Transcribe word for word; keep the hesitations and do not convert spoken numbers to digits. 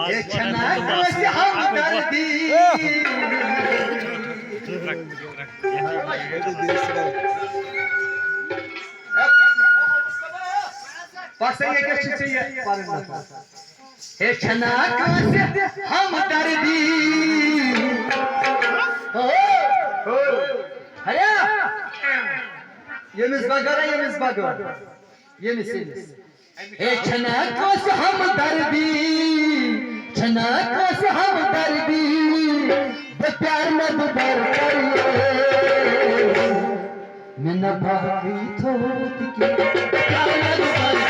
ہے چھنا کٲنٛسہِ ہمدردی۔ پَتہٕ ییٚکیٛاہ چھِ ژےٚ یہِ پَنٕنۍ نفر۔ ہے چھنا کٲنٛسہِ ہمدردی۔ ہو، ہو۔ ہیا۔ ییٚمِس بغٲر، ییٚمِس بغٲر۔ ییٚمِس، ییٚمِس۔ ہے چھنا کٲنٛسہِ ہمدردی، چھنا کٲنٛسہِ ہمدردی، بہٕ پیارٕ نہٕ دُبارٕ۔ مےٚ نہ باقٕے تھوٚو تہِ کینٛہہ، بہٕ پیارٕ نہٕ دُبارٕ۔